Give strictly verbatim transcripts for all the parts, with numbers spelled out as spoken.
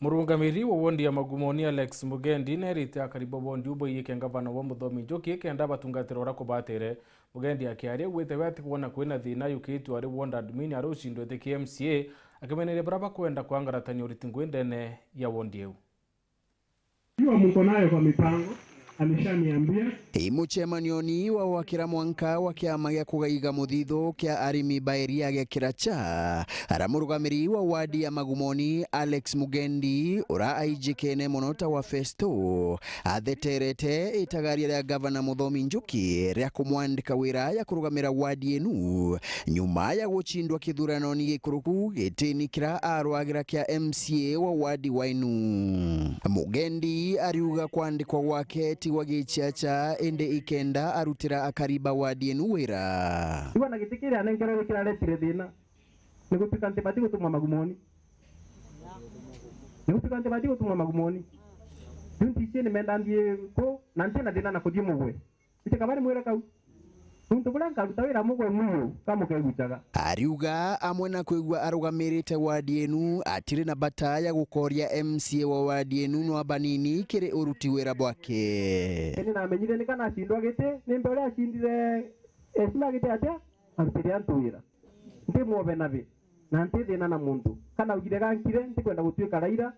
Murungamiri wa wondi ya Magumoni, Alex Mugendi, nerite akari ba wondi u baiyike ngavana wa Muthomi Njuki kenda batungatira uria kubatire. Mugendi akiaria augite we atikwona kwina thina yukitwe ari ward admin ari ucindwite ki M C A, akimeneria baria bakwenda kwangaratania uriti ngui ndene ya wondi iu. Jua mko nayo kwa mipango, alishaniambia. I mucemanioni wa gwakira mwanka wa kiama gia kugaiga muthithu kia arimi ba eria gia Kiracha, ara murugamiri wa wadi ya Magumoni, Alex Mugendi, ura aijikene mono ta wa Festo, atheterete itagaria ria gavana Muthomi Njuki ria kumwandika wira ya kurugamira wadi enu, nyuma ya gucindwa kithuranoni gikuruku gitini kira arwagira kia M C A wa wadi wa Inu. Mugendi ariuga kwandikwa gwake ti gwa gichiacha, indi ikenda arutira akari ba wadi enu wira. Igua na giti kiria anenkerwe ni kiraretire thina. Ni gutuika nti bati gutumwa Magumoni. Ni gutuika nti bati gutumwa Magumoni. Riu nticie ni menda nthie ku, na nti na thina na kuthie mugwe. Nti kaba ni mwire kau. Nuntu buria nkaruta wira mugwe mwiyo, ka mukegucaga. Ariuga amwe na kwigua arugamirite wadi enu, atiri na bata ya gukoria M C A wa wadi enu no abanini kiri uruti wira bwake. Ni namenyire ni kana acindwa giti, ni mbe uria acindire, ecina giti atia? Arutire antu wira. Nti mwobe nabi, na nti thina na muntu. Kana augire gankire, ntikwenda gutuika Raila,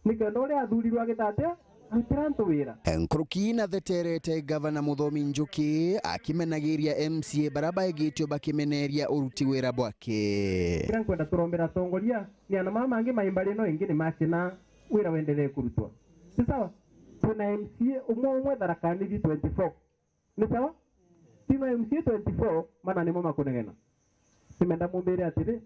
nikenda uria athurirwe agita atia? Arutira antu wira. Nkuruki natheterete gavana Muthomi Njuki akimenagiria M C A baria baigitwe bakimeneria uruti wira bwake. Kiria nkwenda turombera atongoria, ni ana mama mangi mai mbari ino ingi ni macina wira wendelee kurutwa. Ti sawa? Twina M C A umwe umwe Tharaka Nithi twenty-four. Ni sawa? Ti ma M C A twenty-four, mana nimo makunegena. Nimenda mumbire atiri,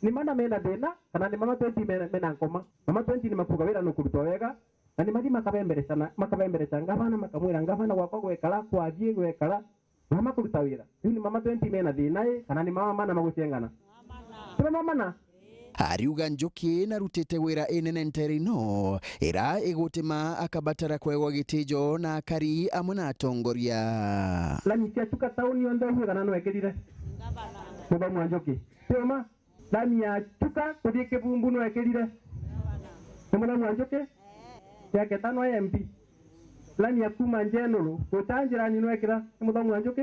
ni mana mena thina, kana ni mama twenty mena, mena nkoma? Mama twenty ni makuga wira nukurutwa wega, na ni mathi makabembereca na, makabembereca ngavana, makamwira, "Ngavana, gwakwa gwekara, kwathie gwekara, mama kuruta wira." Riu ni mama twenty mena thina i, kana ni mama mana magucengana? Ti mama mana? Ariuga Njuki narutite wira inene ntere ino, ira igutima akabatara kwegwa gitijo na akari amwe na atongoria. Lami cia Chuka tauni yonthe uigana nwekirire? Muthomi wa Njuki. Ti uma? Lami ya Chuka kuthii Kibumbu nwekirire? Ni Muthomi wa Njuki? Ya ketano ya M P. Lami ya kuma Njenuru gucha njirani nwekira? Ni Muthomi wa Njuki?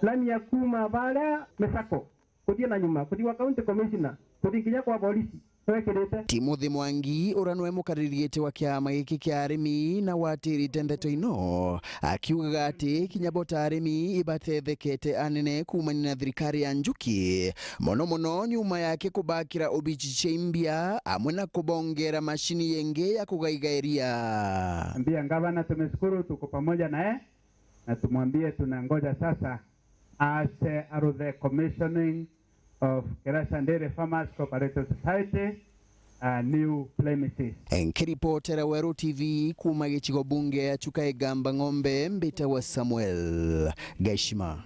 Lami ya kuma baria Misako kuthii na nyuma, kuthii kwa county commissioner, kuthii nginya kwa borisi, nwekirite. Timothy Mwangi, uria nwe mukariri giti wa kiama giki kia arimi, na watirite ndeto ino, akiugaga ati kinya bo ta arimi ibatethekete anene kuumania na thirikari ya Njuki, mono mono nyuma yake kubakira obici cia imbia, amwe na kubongera macini yengi ya kugaiga iria. Ambia gavana tumeshukuru, tuko pamoja naye. Na tumwambie tunangoja sasa aache aruthe commissioning of Kiracha Dairy Farmers Cooperative Society, uh, new premises. Nkiripotera Weru T V kuuma gicigo bunge ya Chuka Igamba Ng'ombe, mbitagwa Samuel Gaishima.